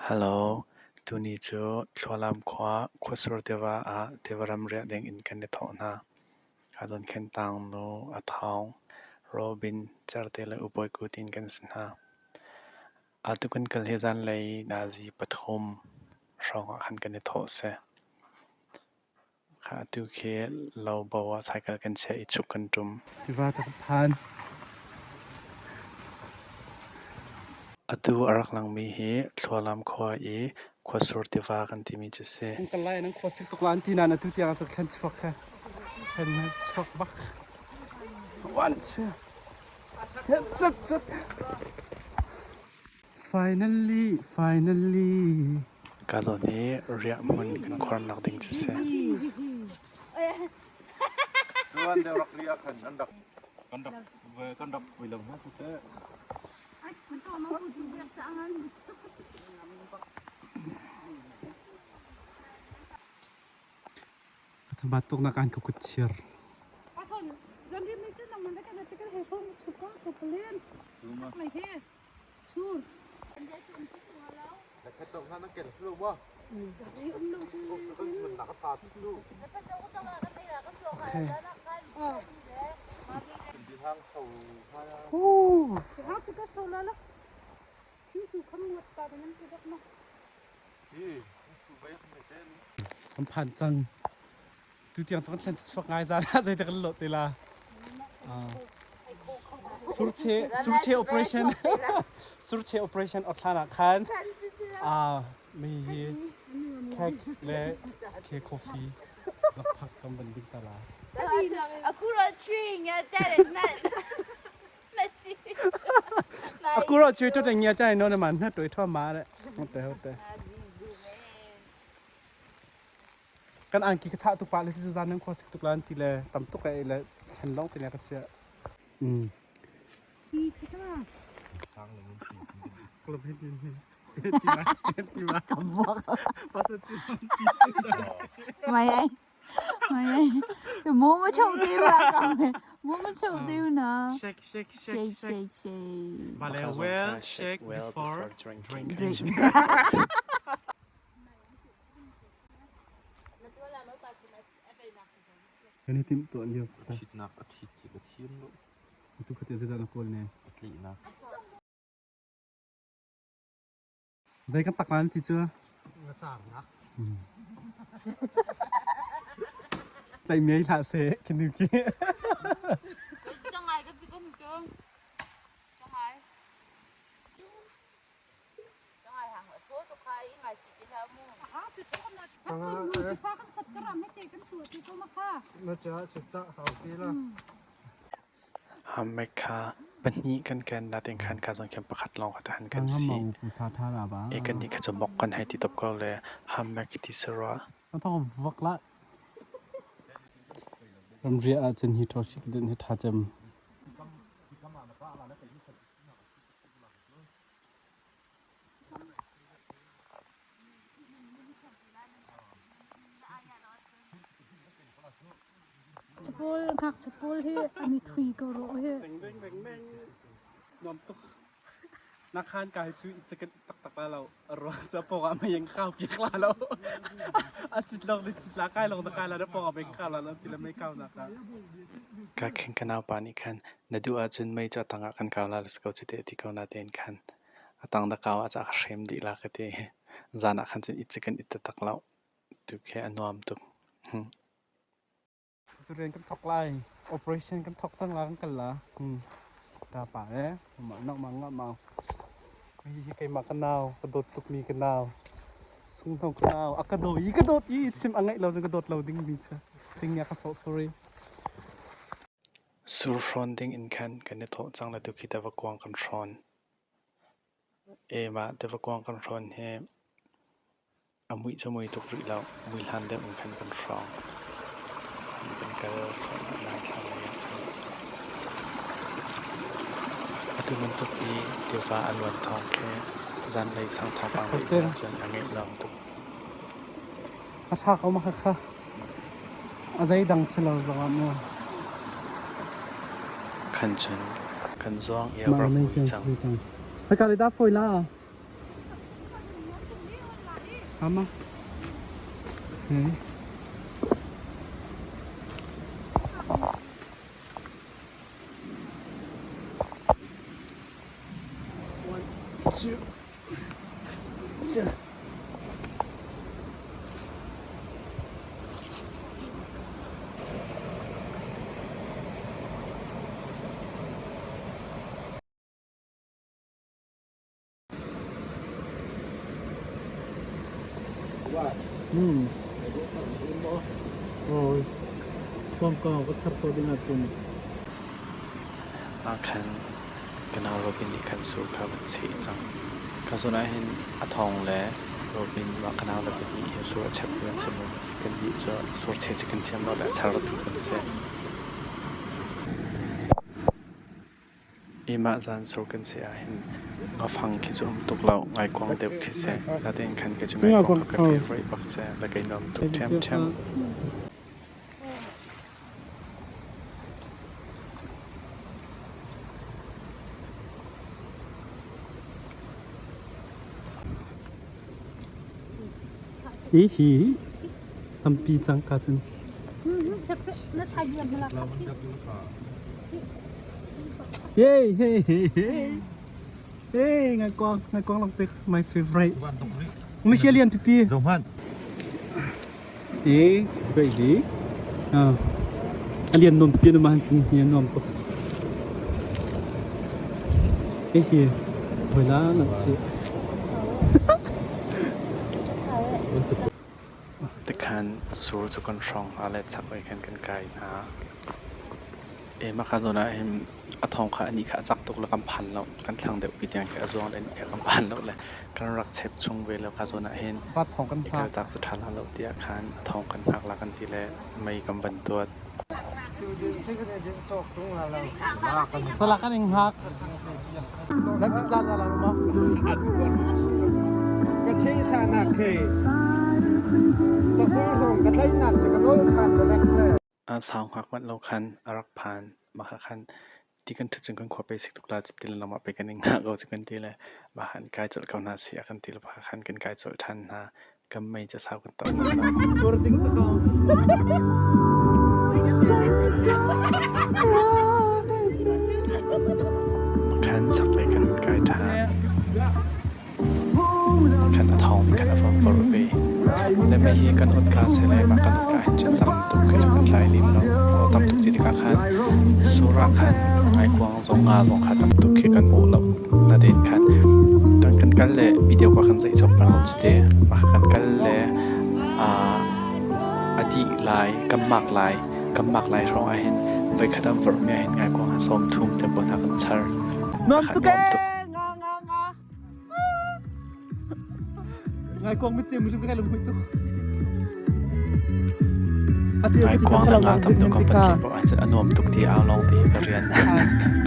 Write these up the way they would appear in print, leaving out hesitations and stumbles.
Hello, tuni cu Thlualam khua Khuasur tiva ah tivaram riah dingin kan i thawh hna. Ka zawn khin Tangnu, A Thawng, Robin, Certe le U Bawi Ku tiin kan si hna. Atu kan kal hi zanlei nazi pathum hrawngah khan kan i thawh si. Atu khi lobo ah cycle kan chiah i chuk kan ṭum. Tiva cu ka phan. Atu a rak langmi hi Thlualam khua i Khuasur tiva kan timi cu si. An kal lai, nan khua sik tuk la an ti nain atu tiang ah cu thlen chuak kha thlen chuak bak. One, two, zat zat. Finally, finally. Ka zawn hi riah hmun kan khuarnak ding cu si. Tuan deuh rak ri ah khan an rak kan rak kan rak ui lo hna cu teh. Thabat tuk nak an ka kut chir. Okay. Kan phan cang. Tutiang cu kan thlen chuak ngai zan ah zeitik kan lawh te la. Surche surche operation surche operation otthlan ah khan mi hi cake le ke coffee lakphak kan van ding ta la. Akura tree nga tere na Akura tree to ngia chai no na man na toi thwa ma le. Hote hote. Kan angki ka chah tuk pah le cu zan nan khua sik tuk lan ti le tam tuk e le thlen long te ne ka chia. Mm. Mày anh, mày anh, mua mà chồng tiêu ra còn mua mà chồng tiêu nè. Shake, shake, shake, Shake, shake, shake. Bale well shake before drinking. Drink. Kan i timh tuah lio sa. Thitnak a thit khi ka thiam lo. Tu kha te zeidah na kawl ne? A tlihnak. Zei kan tak lan ti cu? Ngacarnak. Tlai miai hlah seh kinu ki. Hamek kha pahnih kan ken natin khan ka zong khin pakhat lawng kha tahan kan si. E kan nih kha cu mok kan hei ti top ko le hamek ti sarua. Vak la. Ramriah ahcun hi ṭawsik din hi ṭha cem. Capawl ngakchia pawl hi an i thui ko rua hi. Nuam tuk. Na khan kai cu i ceket taktak la lo. A ruang cu a pawng ah mei an kau piak la lo. A cit lawng ni cit la kai lawng na kai la na pawng ah mei kau la lo ti le mei kau nak ah. Ka khin ka naupa nih khan na duh ahcun mei cu a tang ah kan kau la ko cu te ti ko natein khan a tang na kau ah ca ka hrem dih la ka ti. Zan ah khan cun it cu kan it taktak lo. Tu khi a nuam tuk. Cu rian kan thawk lai. Operation kan thawk cang la kan kal la. Ta pa le mah nak ma ngah ma. Hi keimah ka nau, ka dawt tukmi ka nau. Sunghno ka nau. A ka daw i ka dawt i chim a ngaih lo cun ka dawt lo ding mi cu. Ding ka sawh sorry. Sur hrawn ding in khan kan i thawh cang le tu khi tiva kuang kan hrawn. E mah tiva kuang kan hrawn hi A muih cu mui tuk rih lo. Mui hlan deuh in khan kan hrawng. Khan kan kal thluahmah lai thlanglei ah khan. Atu bantuk i tiva a luan thawng khi zanlei sang thawngpang ngaih ding ahcun a ngeih nuam tuk. A sa ko ma kha. A zeidang si lo zongah mu. Khan cun kan zuang i a rak mui cang. Hika le dah fawi la. Ama. Hey. One, two, three. Ah khan ka nau Robin nih khan sur kha a van cheh cang. Ka zawn ah hin a thawng le Robin mah ka nau le pahnih hi sur a cheptu an si mu. Kannih cu sur cheh cu kan thiam lo le a chartu kan si. Mah zan sur kan si ahhin ngafang khi cu um tuk lo, ngaikuang deuh khi si. Natein khan kei cu ngaikuang kha ka favorite bak si. Le kei nuam tuk ṭhiamṭhiam. Hi hi tampi cang ka cun. Hey hey hey hey. Hey ngaikuang ngaikuang long tik my favorite. Michelle lian pipi. Zohmanh. Eh great di. Ah. A lian nuam pipi nu ma han cun hi nuam tuk. Hey hi. Hoila nak si. Tikhan sur cu kan hrawng hna le chaklei khan kan kai hna. Mah ka zawn ah hin a thawng kha anih kha a cak tuk le kan phan lo. Kan thlang deuh pi tiang khi a zuang le anih kha kan phan lo le kan rak chep chung ve lo ka zawn ah hin Vat thawng kan i hngak. kaltak cu ṭha hlah lo tiah khan a thawng kan hngak la kan ti le mei kan van tuat. Salak kan ing hngak. Nan tla la la ma. Ka chei nak khi ka hung ka tleinak cu ka nawl ṭhan lek le. Sau hngak manh lo khan a rak phan. Mah kha khan ti kan ṭhut cun kan khua pe sik tuk la cu ti le nangmah pe kan i hngah ko cu kan ti le mah khan kai colh ko hna sih a kan ti le mah khan kan kai colh ṭhan hna. Kan mei cu sau kan tam hna lo. Boarding sa ko. Khan chaklei kan kai ṭhan. Khan a thawng khan a van vorh ve. Le mei hi kan ot ka si le mah kan ot ka hin cun tam tuk khi cu kan tlai lem lo. Tam tuk ti tikah khan sur ah khan ngaikuang zong nga zong kha tam tuk khi kan hmuh lo. Natein khan kan kan kal le video ka kan zeih cawk peng lo cite. Mah kan kal le a dih lai, kan mak lai, kan mak lai hrawng ah hin voikhat an vorh mi ah hin ngaikuang ha 30 te pawl hna kan char. Nuam Kha tuk nuam ee! tuk. Nga nga nga. Ngaikuang mit cem musim kai lunghui tuk. Ngaikuang le nga tam tuk kan van tlik paoh ahcun a nuam tuk ti au lawng ti ka rian.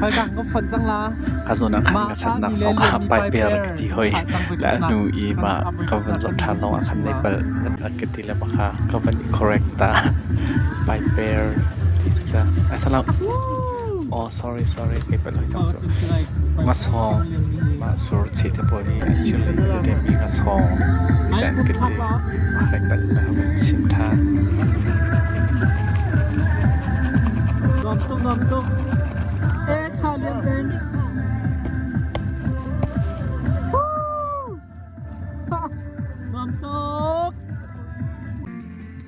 Khoi ka ka fon cang la. Ka zawn ah khan ka sannak zong ah paiper ka ti hoi. Le a hnu i mah ka van zoh ṭhan lawng ah khan nei palh ka ti le baka ka van i correct ta. Paiper ti sa. Ai salah. Oh sorry sorry kai palh hoi cang cu. Ngasawng mah sur cheh te pawl hi an chim tete mi ngasawng sen ka ti. Mah kai palh na van chim ṭhan. Nuam tuk nuam tuk. Eh kha liam peng. Nuam tuk.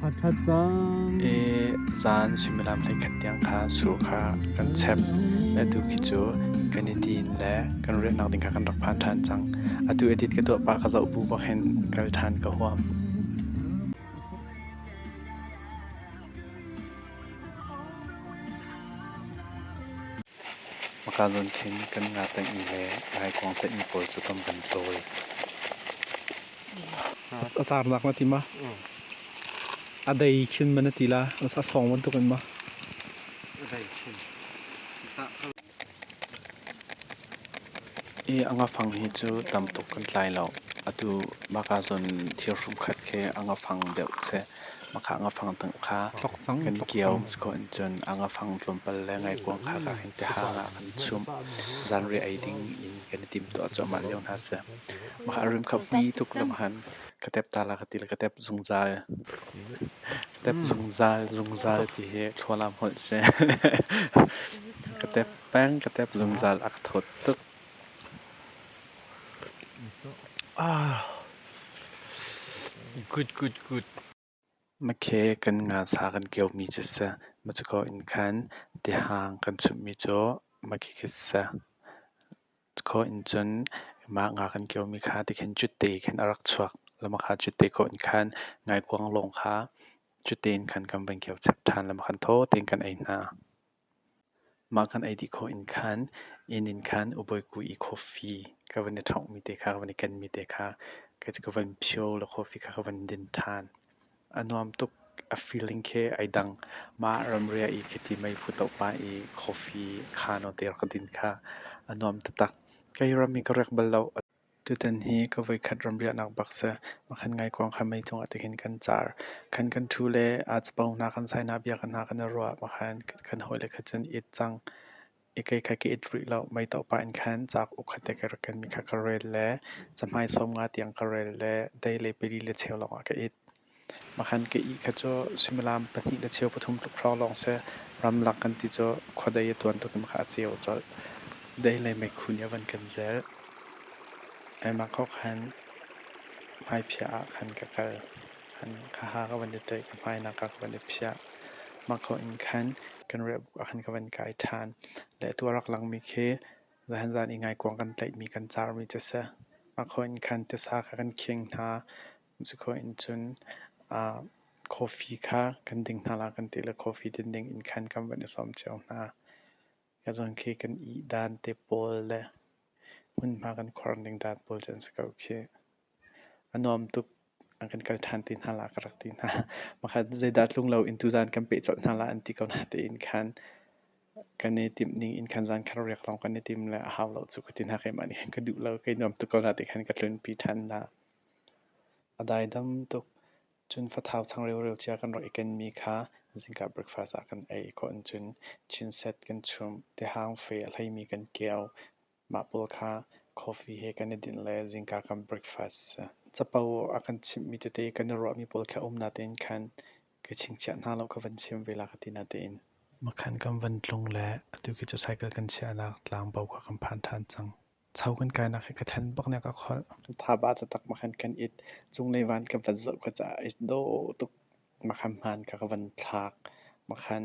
A ṭha cang. Zan suimilam 11 tiang kha sur kha kan chep. Atu khi cu kan i din le kan riahnak ding kha kan rak phan ṭhan cang. Atu edit ka tuah pah ka zoh bu bak hin kal ṭhan ka huam. Maka zawn khin kan nga tlaihmi le ngaikuang tlaihmi pawl cu kan van tawl. A carnak na ti ma? A dei khin ma na ti la? A sawng bantuk in ma? I a ngafang hi cu tam tuk kan tlai lo. Atu maka zawn thirhrum khat khi a ngafang deuh si. Maka ngafang tang kha kan kio ko in cun a ngafang tlawmpal le ngaikuang kha ka hin tihang ah kan chumh. Zanriah ei ding in kan i timtuah cuahmah lio hna si. Maka rim kha hmi tuk lam han. Ka tep ta la ka ti le ka tep zungzal. Ka tep zungzal zungzal ti hi thlualam holh si. Ka tep peng ka tep zungzal a ka thawt tuk. Ah. Good, good, good. Makhe kan ngasa kan keumi cu si. Macuko in khan tihang kan chumhmi cu makhi khi si. Kho in cun mah nga kan keumi kha tikhin cutte khin a rak chuak. Lama kha cutte kho in khan ngaikuang lawng kha cutte in khan kan van keu chap ṭhan. Lama khan thaw tein kan ei hna. Mah kan ei dih khawh in khan inn in khan ubawiku i coffee ka van i ṭhonghmi te kha, ka van i kenmi te kha ka van phio le coffee kha ka van din ṭhan. A nuam tuk. A feeling khi ai dang. Mah ramriah i khiti meiphu toh pah i coffee kha nawn te rak ka din kha a nuam taktak. Kei ram hi ka riak bal lo. Tutan hi ka voikhat ramriahnak bak si. Makhan ngaikuang kha mei cungah tikhin kan car. Khan kan ṭhu le aa capo hna kan sai hna bia hna kan i ruah. Makhan kan hawile kha cun it cang. I kei kha ka it rih lo. Mei toh pah in khan cauk ukhat te ka rak kenmi kha ka rel le cahmai 50 tiang ka rel le dei le pali le cheu lawngah ka it. Makhan ka ih kha cu suimilam 2 le cheu 3 tluk hrawng lawng si. Ramlak kan ti cu khuadei a tuan tuk i makha a ceu colh. Dei le meikhu nih a van kan zelh. Keimah kho khan hmaiphiah ah khan ka kal. Khan ka ha ka van i ṭaih, ka hmainak ah ka van i phiah. Mah kho in khan kan riahbuk ah khan ka van kai ṭhan. Le atu a rak langmi khi zahan zan i ngaikuang kan tlaihmi kan carmi cu a si. Mah kho in khan tisa kha kan khing hna. Cu kho in cun coffee kha kan ding hna la kan ti le coffee din ding in khan kan van i sawm cio hna. Ka zawn khi kan ih dan te pawl le hmunhma kan khuar ning dan pawl cu an si ko khi. A nuam tuk. An kan kal ṭhan ti hna la ka rak ti hna. Makhat zeidah tlung lo in tuzaan kan peh colh hna la an ti ko na tein khan kan i timh ning in khan zan khat riak lawng kan i tim le a hau lo cu ka ti hna keimah nih khan ka duh lo kei nuam tuk ko na ti khan ka tlunpi ṭhan hna. A daidam tuk. Cun fathau changreu reu cia kan rak i kenmi kha zingka breakfast ah kan ei khawh in cun chinset kan chumh, tihang fe a hleimi kan keo. Mah pawl kha coffee he kan i dinh le zingka kan breakfast. Capo a kan chimhmi tete kan i ruahmi pawl kha um natein khan ka chingchiah hna lo ka van chim ve la ka ti natein. Makhan kan van tlung le atu khi cu cycle kan chiahnak tlangbo kha kan phan ṭhan cang. Cho kan kainak hi ka thlen bak nek a kholh. Thaba taktak makhan kan it. Cunglei van ka van zoh ka caah i dawh tuk. Makhan hmaan kha ka van thlak. Makhan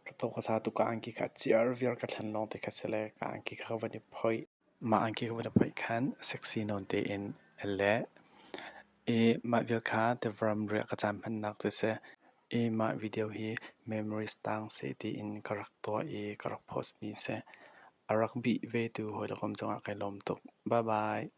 ka thaw ka sa tuk ka angki kha ciar viar ka thlen lawng te kha si le ka angki kha ka van i phoih. Mah angki ka van i phoih khan sexy nawn tein a leh. I mah vial kha tivaram riah ka caan hmannak cu si. I mah video hi memories tang seh tiin ka rak tuah i ka rak post mi si. A rak bih ve tu hawikom cungah kai lawm tuk. Bye bye.